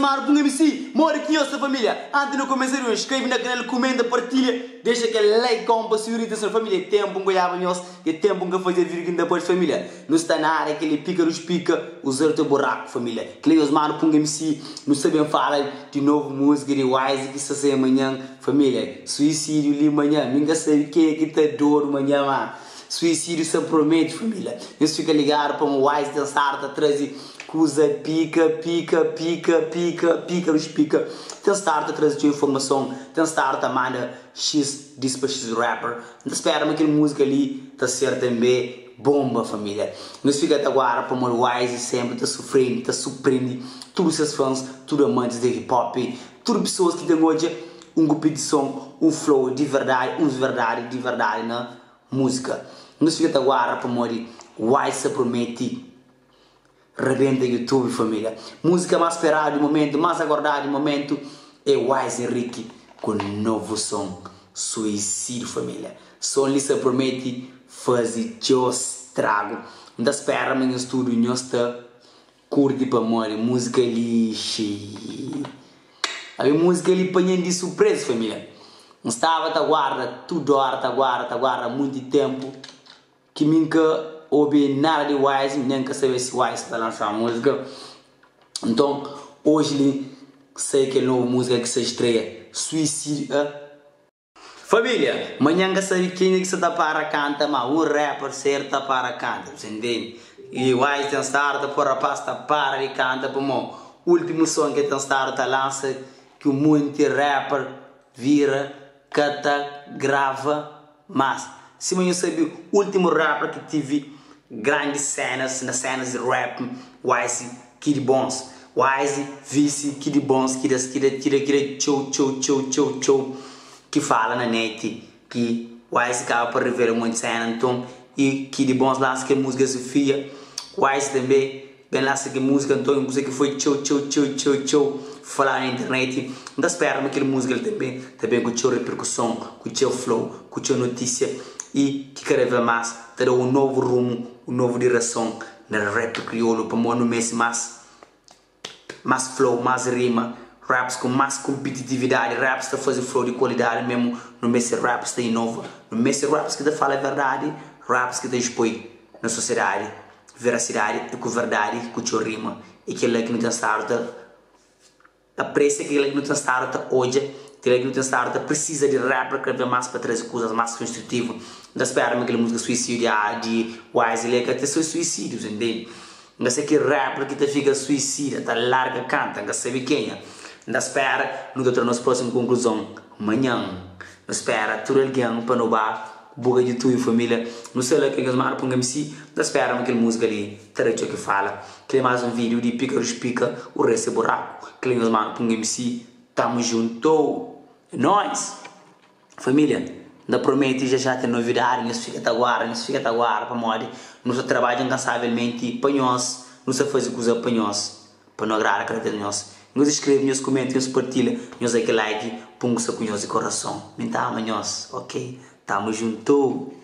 manu Punga MC, modi ki nhos sta família? Antis nu kumesa di inskreve na kanal, kumenta, partilha, dexa kel like on pa senhorita sra família. É tempu n ka odjaba nhos, é tempu n ka fazia vídeo ki n ta pode família. Nu sta na área kel-li pika dus pika, uza teu buraku família. Kel-li nhos manu Punga MC, nu sta ben fala di novu múzika di Wise ki sta sai manhan família. Suisídiu li manhan, mi n ka sabe kenha ki ta dodu manhan ma suisídiu sta promete família. Nhos fika ligadu pamo Wise ten stadu ta traze Kuza pika, pika, pika, pika, pika dos pika Ten stadu ta traze txeu informason Ten stadu ta manda X dis pa X rapper N ta spera ma kel múzika li ta ser tanbe bomba família Nhos fika ta guarda pamodi Wise senpri ta sufrende, ta suprende tudu ses fans, tudu amantis di hip hop Tudu pesoas ki ten odja un kupitison, un flow di verdadi, uns verdadi di verdadi na múzika Nhos fika ta guarda pamodi Wise sa prometi. Rebenta YouTube família. Múzika más speradu di momentu, más aguardadu di momentu é Wise Henrique ku novu som Suicídio família. Som li sa prometi fazi txeu stragu. N ta spera ma nhos tudu nhos ta kurti pamodi múzika li xii. Abi múzika li panha-m di surpresa família. N staba ta guarda tudu óra ta guarda ta guarda munti ténpu. Ki mi nka obi nada di Wise, nen nka sabe si Wise ta lansa múzika. Nton, oji li sai kel novu múzika ki sa estreia, Suicídio a. Família, manhan nka sabe kenha ki sa ta para kanta, ma un rapper ser ta para kanta, bu sa intende? I Wise ten stadu ta poi rapaz ta para di kanta pamó últimu son ki el ten stadu ta lansa ki un monti rapper vira ka ta grava Mas, sima nhu sabe, ultimu rapper ki tive grandi senas na senas di rap, Wise Kid Bons. Wise visi Kid Bons ki da ki da ki da ki da txeu txeu txeu txeu txeu ki fala na net ki Wise kaba pa revela monti sena nton i Kid Bons lansa kel musika Sofia Wise tanbe Ben lansa ki múzika nton kuza ki foi txeu txeu txeu txeu txeu faladu na internet. N ta spera ma kel múzika li tanbe ta ben ku txeu reperkuson, ku txeu flow, ku txeu notísia i ki kada vez más ta da un novu rumu, un novu direson na rap kriolu pamodi nu meste más más flow, más rima, raps ku más konpititividadi, raps ta faze flow di kualidadi memu. Nu meste raps ta inova, nu meste raps ki ta fala verdadi, raps ki ta expoi na sosiedadi. Verasidadi i ku verdadi ku txeu rima i kel-la ki nu ten stadu ta apresia, kel-la ki nu ten stadu ta odja, kel-la ki nu ten stadu ta prisiza di rapper kada vez más pa traze kuzas más konstrutivu. N ta spera ma kel múzika Suisídiu di Wise li ka ta ser suisídiu, ntende? N ka sabe ki rapper ki ta fika suisida, ta larga kanta, N ka sabe kenha. N ta spera nu ta tra nos prósimu konkluzon manhan. Nu spera tudu algen pa nu ba Buga di tudu familia Nu sta la kel nhos manda pa un MC N ta spera ma kel musica li ta da txeu ki fala Kel é mas un video di Pika dus Pika O resto é buraku Kel é nhos manda pa un MC Tamo junto É nóis Familia N ta prometi já já ten novidadi Nhos fika ta guarda Nhos fika ta guarda Pamodi nu sta trabadja inkansavelmenti pa nhos Nu sta fazi kuza pa nhos Pa nu agrada kada vez nhos. Nhos inscreve nhos comenta nhos partilha nhos da kel like pun ku sta ku nhos di coração mi ta ama nhos ok tamo junto.